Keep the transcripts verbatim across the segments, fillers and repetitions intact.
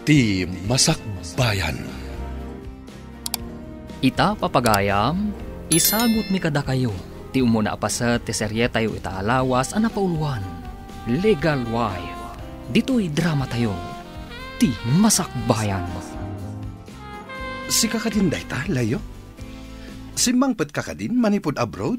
Ti Masakbayan. Ita, papagayam, isagutmi kadakayo ti umuna a paset ti serietayo ita a lawas a napauluan, Legal Wife. Ditoy dramatayo, Ti Masakbayan. Sika kadin dayta, Leo? Simmangpetka kadin manipud abroad?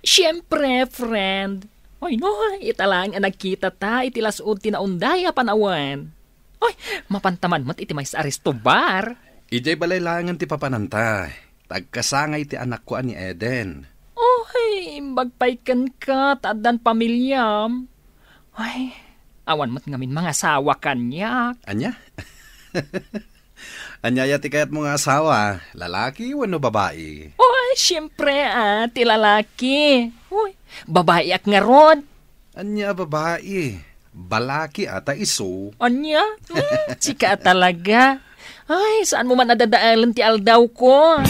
Siempre, friend. Oy, no, ita laeng a nagkitata iti las-ud ti naunday a panawen. Oy, mapanta man met iti maysa a resto bar. Idiay balay laengen ti papananta. Tagkasangay ti anakko a ni Eden. Oy, imbag pay kenka ta addan pamiliam. Ay, awan met ngamin mangasawa kaniak. Ania? Ania aya ti kayatmo nga asawa? Lalaki wenno babai? Oy, siempre, ah, ti lalaki. Uy, babaiak ngarud. Ania a babai? Balaki ata isu. Ania? Hmm, sika a talaga. Ay, saan mo man adadaelen ti aldawko?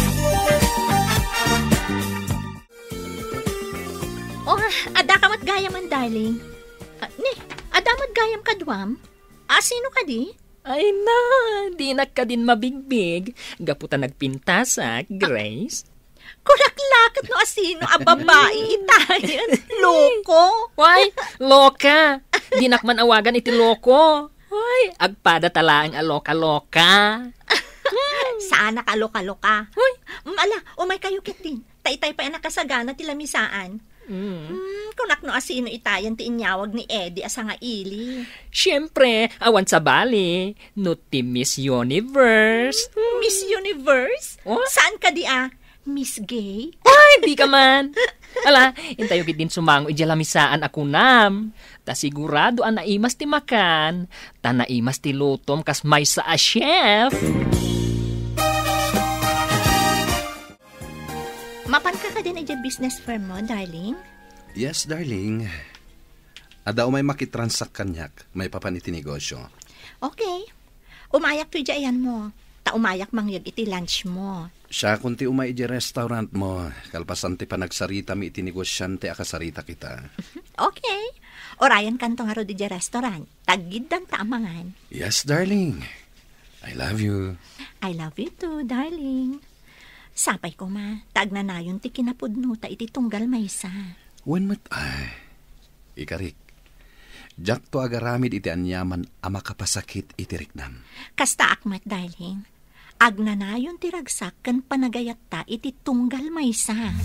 Oh, adda ka met gayaman, darling. Ah, ni, adda met gayam kaduam? Ah, sino kadi? Ay na, dinak kadin mabigbig. Gapu ta nagpintasak, Grace. Kunak laket no asino a babai itayen. Loko. Why? Loka. Dinak man awagan iti loko. Why? Agpada ta laeng a loka-loka. Saan a kaloka-loka. Hoy. Mm, ala, umay kayo ket din. Taytay pay a nakasagana ti lamisaan. Mm. Hmm, kunak no asino itayan ti inyawag ni Eddie a sangaili. Siyempre, awan sabali, no ti Miss Universe. Miss Universe? Oh? Saan kadi a? Miss Gay? Ay, di ka man. Ala, intayo gid din sumango idiay lamisaan a kunam. Ta sigurado a naimas ti makan, ta naimas ti lutom kas maysa a chef. Mapanka kadin idiay business firm mo, darling? Yes, darling. Adda umay makitransak kaniak, maipapan iti negosyo. Okay. Umayak to idiay ayan mo. Ta umayak mangyeg iti lunch mo. Siakon ti umay idiay restaurant mo, kalpasan ti panagsaritami iti negosiante a kasaritak ita. Okay. Urayan kanto ngarud idiay restaurant. Taggiddanta a mangan. Yes, darling. I love you. I love you too, darling. Sapay koma, ta agnanayon ti kinapudnota iti tunggal maysa. Wen met, ay, ikarik, diakto agaramid iti aniaman a makapasakit iti riknam. Kastaak met, darling. Agnanayon ti ragsak ken panagayatta iti tunggal maysa.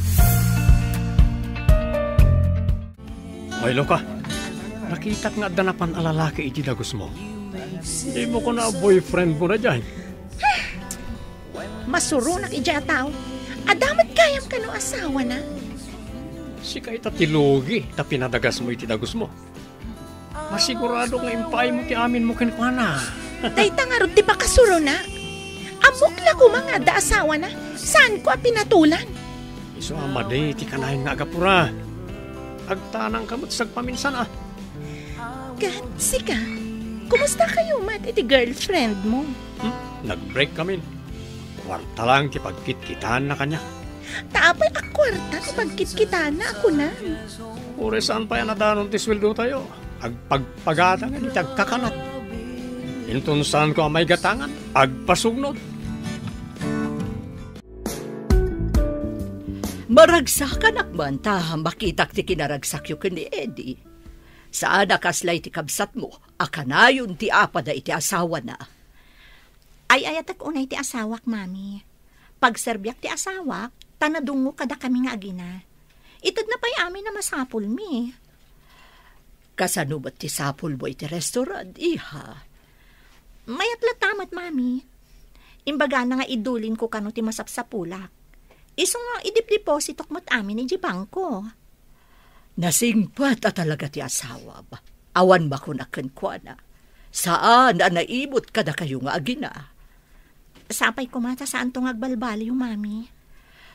Ay, Loka, nakitak nga adda napan a lalaki iti dagusmo. Dimo kuna a boyfriend mo na diay. Masuronak idiay a tao. Adda met gayam kano asawana? Sika ita ti lugi ta pinadagasmo iti dagusmo. Masigurado nga impaaymo ti aminmo kenkuana. Dayta ngarud ti pakasuronak. Ammok la koma nga adda asawana. Saanko a pinatolan. Isu a madi ti kanayon nga agapura. Agtanangka met sagpaminsan a. Ket sika, kumusta kayo met iti girlfriend mo? Hmm? Nag-break kami. Kuarta lang ti pagkitkitaanna kaniak. Ta apay a kuarta ti pagkitkitaanna a kunam? Uray saan pay a nadanon ti sueldotayo, agpagpagatangan iti agkakanat. Inton saanko a maigatangan, agpasugnod. Maragsakanak man ta makitak ti kinaragsakyo ken ni Eddie. Saan a kasla iti kabsatmo a kanayon ti apada iti asawana. Ay-ayatek unay ti asawak, Mami. Pagserbiak ti asawak, ta nadungngok kadakami nga agina. Itedna pay amin a masapulmi. Kasano met ti sapulmo iti restaurant, iha? Mayat latta met, Mami. Imbagana nga idulinko kano ti masapsapulak. Isu nga idipdepositok met amin idiay bangko. Nasingpet a talaga ti asawam. Awan makunak kenkuana. Saan a naimut kadakayo nga agina. Sapay koma ta saanto nga agbalbaliw, Mami.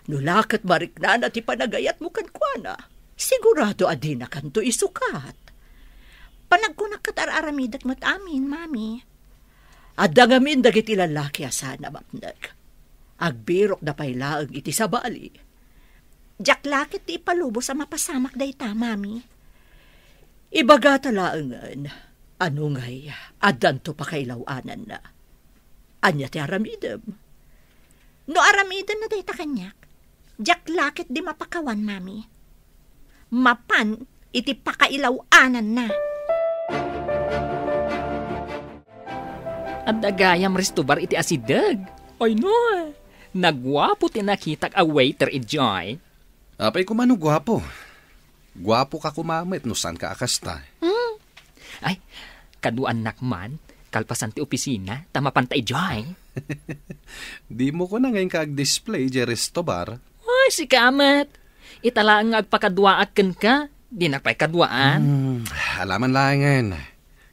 No la ket mariknana ti panagayatmo kenkuana, sigurado a dinakanto isukat. Panagkunak ket ar-aramidek met amin, Mami. Adda ngamin dagiti lalaki a saan a mapnek. Agbirokda pay laeng iti sabali. Diak la ket ti ipalubos a mapasamak dayta, Mami. Ibagata laengen, ano ngay, addanto pakailaw-ananna. Ania ti aramidem? No aramidenna dayta kaniak, diak la ketdi mapakawan, Mami. Mapan iti pakailaw-ananna. Adda gayam restobar iti asideg. Ay, no. Naguapo ti nakitak a waiter idiay. Apay koma no guapo? Guapo ka koma met no saan ka a kasta. Hmm. Ay, kaduaannak man, kalpasan ti opisina, ta mapanta idiay. Dimo kona nga inka ag-display idiay restobar? Ay, sika met. Ita laeng nga agpakaduaak kenka, dinak pay kaduaan. Hmm, alaman laengen.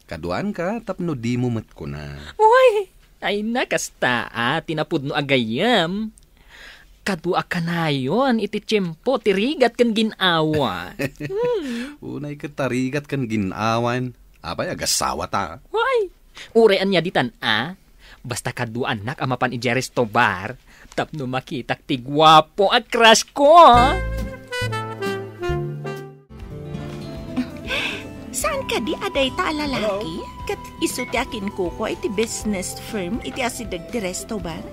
Kaduaanka tapno dimo met kuna. Uy, ay na, kasta a ti napudno a gayyem. Kadua kanayon iti tiempo ti rigat ken gin-awa. Hmm. Unay ket ta rigat ken gin-awan. Apay, agasawata? Uy, uray ania ditan a. Basta kaduaannak a mapan idiay restobar tapno makitak ti guapo a crush ko. Saan kadi a dayta a lalaki? Hello? Ket isu ti akinkukua iti business firm iti asideg ti restobar?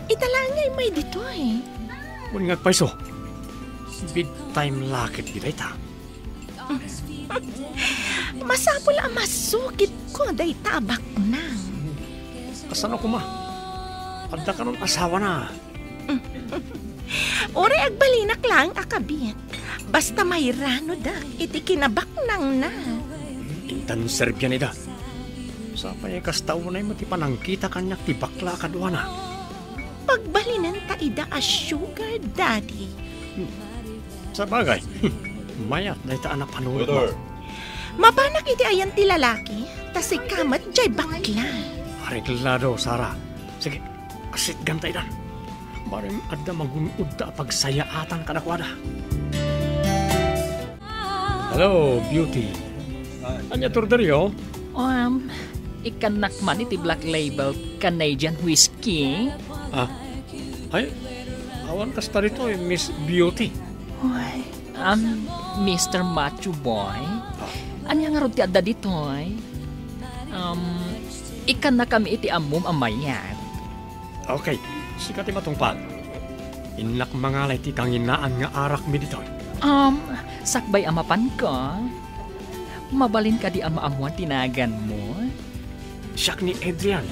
Ita laeng nga immay ditoy. Wen nga agpayso. Big time la ketdi dayta. Masapul a masukitko dayta a baknang. Kasano koma? Adda kanon asawana? Uray agbalinak laeng a kabit. Basta mairanodak iti kinabaknangna. Intan serbian ida. Sapay kasta unay met ti panangkita kaniak ti bakla a kaduana. Pagbalinenta ida a sugar daddy. Sabagay, mayat dayta a napanunotmo. Waiter. Mapanak iti ayan ti lalaki, ta sika met jay bakla. Areglado, Sara. Sige, asitganta idan. Barem adda magun-odda a pagsayaatan kadakuada. Hello, Beauty. Ania ti orderyo? Um, ikkannak man iti Black Label Canadian Whiskey. Ah, ay, awan kasta ditoy, Miss Beauty. Uy, um, Mister Macho Boy. Ah. Ania ngarud ti adda ditoy? Um, ikkannakami iti ammom a mayat. Okay, sika ti matungpal. Innak mangala iti kanginaan nga arakmi ditoy. Um, sakbay a mapanka, mabalin kadi a maammuan ti naganmo? Siak ni Adrian.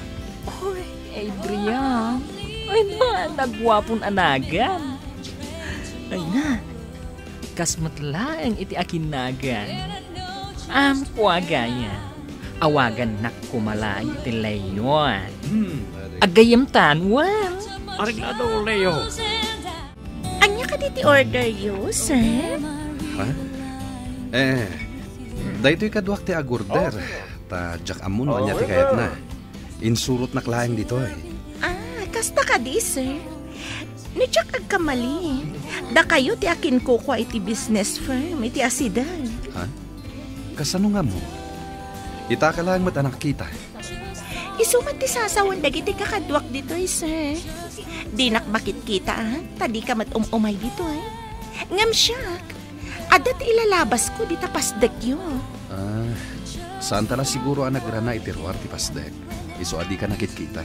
Uy, Adrian. Ay na, naguapon a nagan. Ay na, kas met laeng iti akinnagan. Amko a gayam. Awagannak koma laeng iti Leo. Hmm. Aggayemtan, wen? Areglado, Leo. Ania kadi ti orderyo, sir? Ha? Eh, daytoy kaduak ti agorder. Ta diak ammo no ania ti kayatna. Insurotnak laeng ditoy. Ah, kasta kadi, sir? No diak agkamali, dakayo ti akinkukua iti business firm iti asideg. Ha? Kasano nga ammo? Itaka laeng met a nakita. Isu met ti sasawen dagiti kakaduak ditoy, sir. Dinak makitkita, ah, ta dika met um-umay ditoy. Ngem siak, adda ti ilalabasko dita pasdekyo. Ah, saanta la siguro a nagrana iti ruar ti pasdek. Isu a dika nakitkita.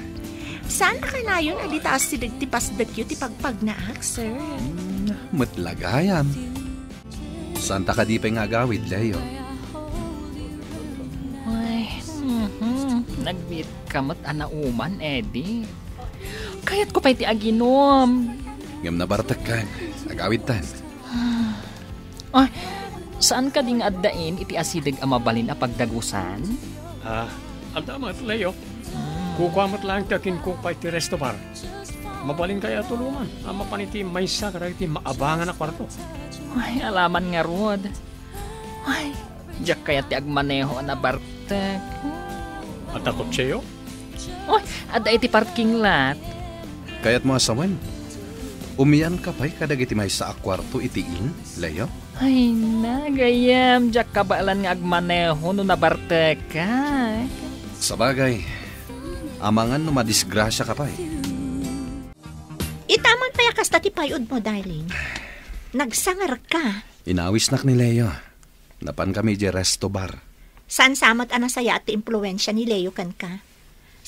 Saan a kanayon a dita asideg ti pasdekyo ti pagpagnaak, sir? Hmm, met la gayam. Saanta kadi pay nga agawid, Leo? Ay, mhm. Nagbiit ka met a nauman, Eddie. Kayatko pay ti aginom. Ngem nabartekkan. Agawidtan. Ay, saan kadi nga addain iti asideg a mabalin a pagdagusan? Ah, adda met, Leo. Hmm. Kukua met laeng ti akinkukua iti resto bar. Mabalin kaya a tulongan a mapan iti maysa kadagiti maabangan a kuarto. Ay, alaman ngarud. Ay, diak kayat ti agmaneho a nabartek. Adda kotseyo? Ay, adda iti parking lot. Kayatmo a sawen? Umianka pay kadagiti maysa a kuarto iti inn, Leo? Ay na, gayyem, diak kabaelan nga agmaneho no nabartekak. Sabagay, amangan no madisgrasiaka pay. Itaman pay a kasta ti pay-odmo, darling. Nagsangarka. Inawisnak ni Leo. Napankami idiay resto bar. Saan sa met a nasayaat ti impluensia ni Leo kenka?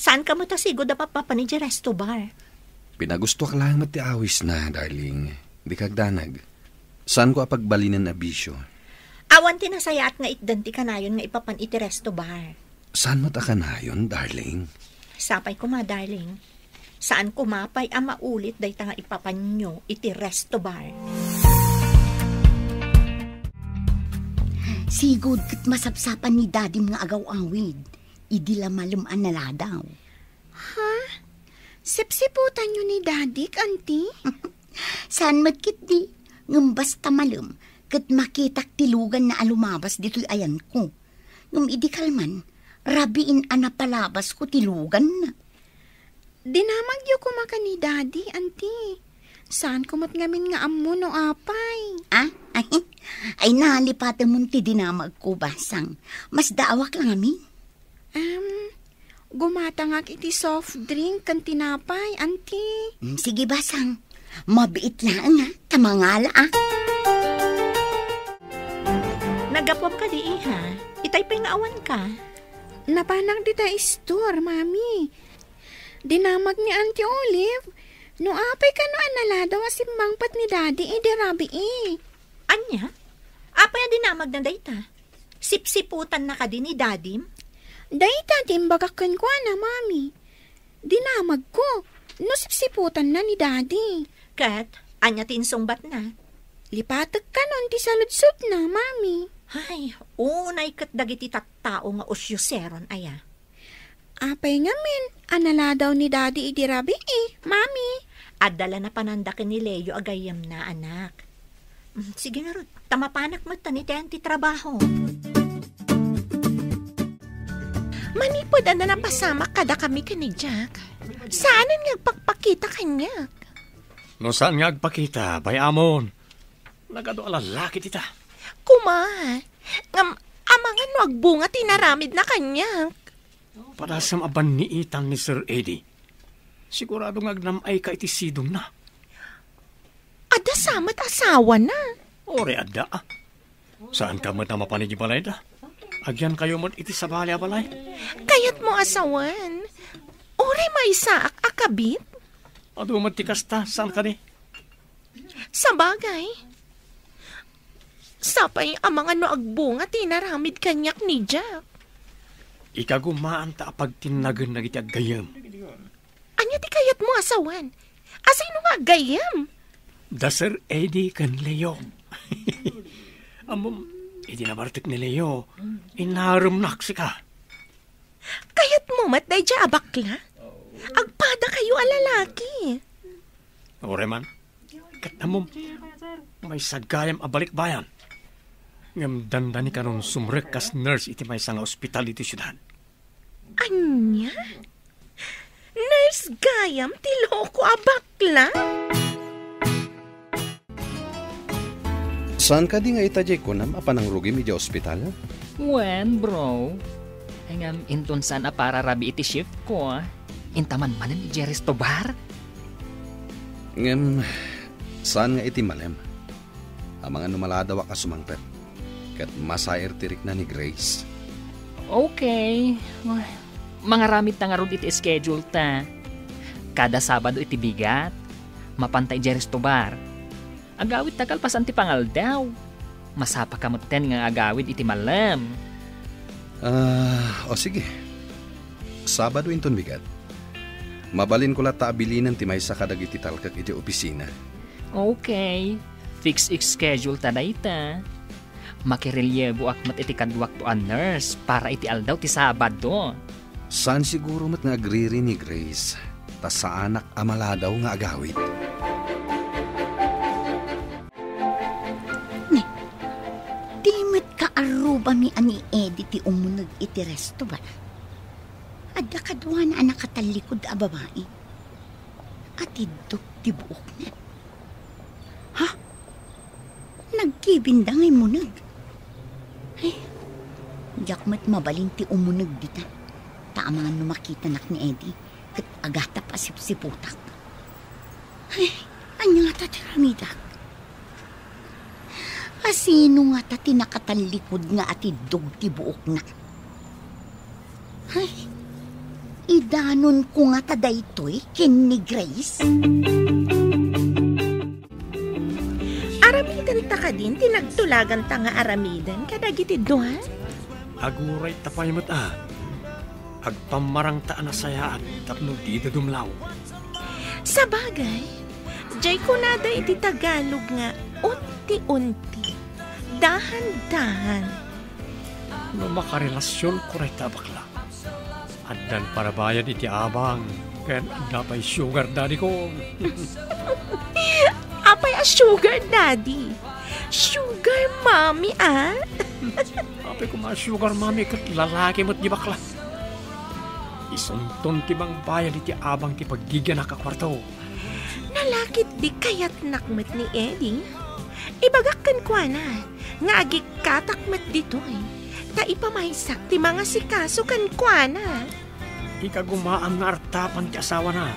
Saanka met a sigud a mapmapan idiay resto bar? Pinagustoak laeng met ti awisna, darling. Dika agdanag. Saanko a pagbalinen a bisio. Awan ti nasayaat nga itdan ti kanayon nga ipapan iti resto bar. Saan met a kanayon, darling? Sapay koma, darling. Saan koma pay a maulit dayta nga ipapanyo iti resto bar. Sigud ket masapsapan ni Dadim nga agaw-awid idi la malem a naladaw. Ha? Sipsiputanyo ni Dadik, Auntie? Saan met ketdi, ngem basta malem, ket makitak ti luganna a lumabas ditoy ayanko. Ngem idi kalman, rabiin a napalabasko ti luganna. Dinamagyo koma ken ni Daddy, Auntie. Saanko met ngamin nga ammo no apay. Ah? Ay, ay, nalipatemon ti dinamagko, Basang. Masdaawak la ngamin. Em, gumatangak iti soft drink ken tinapay, Auntie. Mm, sige, Basang. Mabiit laeng, ha? Ta mangala, ah. Naggapuam kadi, iha? Itay pay nga awanka? Napanak dita store, Mami. Dinamag ni Auntie Olive, no apay kano a naladaw a simmangpet ni Daddy idi rabii. Ania? Apay a dinamagna dayta? Sipsiputanna kadi ni Dadim? Dayta ti imbagak kenkuana, Mami. Dinamagko no sipsiputanna ni Daddy. Ket, ania ti insungbatna? Lipatek kanon ti saludsodna, Mami. Ay, unay ket dagiti tattao nga usyoseron aya. Apay ngamin a naladaw ni Daddy idi rabii, Mami? Adda la napananda ken ni Leo a gayyemna, anak. Mm, sige ngarud, ta mapanak met ta ni Ten ti trabaho. Manipud a napasamak kadakami ken ni Jack, saanen nga agpakpakita kaniak. No saan nga agpakita, bay-amon. Nagadu a lalaki dita. Kuma, ngem amangan no agbunga ti inaramidna kaniak. Padasem a banniitan ni Sir Eddie. Sigurado nga agnam-ayka iti sidongna. Adda sa met asawana. Uray adda, ah. Saanka met a mapan idiay balayda? Agyankayo met iti sabali a balay. Kayatmo a sawen? Uray maysaak a kabit? Adu met ti kasta, saan kadi? Sabagay, sapay amangan no agbunga ti inaramid kaniak ni Jack. Ikagumaanta a pagtinnagen dagiti aggayyem. Ania ti kayatmo a sawen? Asino nga aggayyem? Da Sir Eddie ken Leo. Ammom, idi nabartek ni Leo, inaremnak sika. Kayatmo met daydiay a bakla? Agpadakayo a lalaki. Uray man, ket ammom, maysa gayam a balikbayan. Ngem dandani kanon sumrek kas nurse iti maysa nga ospital iti siudad. Ania? Nurse gayam ti loko a bakla? Saan kadi nga ita diay kunam a panangrugim idiay ospital? Wen, bro. Ay ngem inton saan a pararabii iti shift ko, inta man manen idiay resto bar? Ngem, saan nga iti malem? Amangan no maladawak a sumangpet, ket masair ti rikna ni Grace. Okay. Mangaramid ta ngarud iti schedule ta. Kada Sabado iti bigat, mapanta idiay resto bar. Agawid ta kalpasan ti pangaldaw. Masapaka metten nga agawid iti malem. Ah, o sige. Sabado inton bigat. Mabalinko latta a bilinen ti maysa kadagiti talkek iti opisina. Okay. Fix schedule ta dayta. Makirelievoak met iti kaduakto a nurse para iti aldaw ti Sabado. Saan siguro met nga agriri ni Grace, ta saanak a maladaw nga agawid. Ne, di met kaarrubami a ni Eddie ti umuneg iti resto, bala. Adda kaduana a nakatallikud a babai. Atiddog ti buokna. Ha? Nagkibinda nga immuneg. Ay, diak met mabalin ti umuneg dita. Ta amangan no makitanak ni Eddie, ket agatap a sipsiputak. Ay, ania ngata ti ramidak? Asino ngata ti nakatallikud nga atiddog ti buokna? Ay, Idanonko ngata daytoy ken ni Grace? Aramidenta kadin ti nagtulaganta nga aramiden kadagiti dua? Aguray ta pay met a. Agpammarangta a nasayaat tapno dida dumlaw. Sabagay, jay kunada iti Tagalog nga unti-unti, dahan-dahan. No makarelasionko dayta a bakla, addan parabayad iti abang ken adda pay sugar daddy ko. Apay a sugar daddy? Sugar mommy, a? Apay koma a sugar mommy ket lalaki met di bakla. Isunton ti mangbayad iti abang ti paggigianak a kuarto. Nalakit di kayatnak met ni Eddie. Ibagak kenkuana nga agikkatak met ditoy, ta ipamaysak ti mangasikaso kenkuana. Ikagumaam nga artapan ti asawana,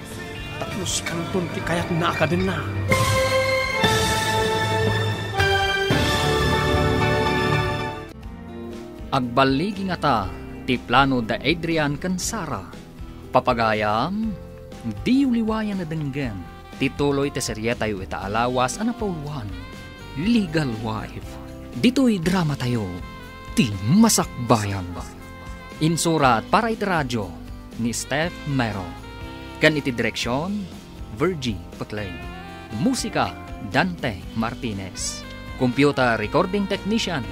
tapno sikanton ti kayatna a kadenna. Agballigi ngata ti plano da Adrian ken Sara. Papagayam, diyo liwayan a denggen ti tuloy ti serietayo ita a lawas a napauluan, Legal Wife. Ditoy dramatayo, ti Masakbayan. Insurat para iti radyo ni Steph Mero. Ken iti direksyon, Virgie Peclay. Musika, Dante Martinez. Computer recording technician,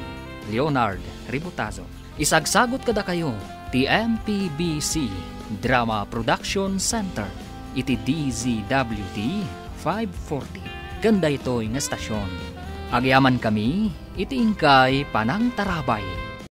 Leonard Ributazo. Isagsagot kadakayo ti M P B C Drama Production Center iti D Z W T five forty ken daytoy nga estasion. Agyamankami iti inkay panangtarabay.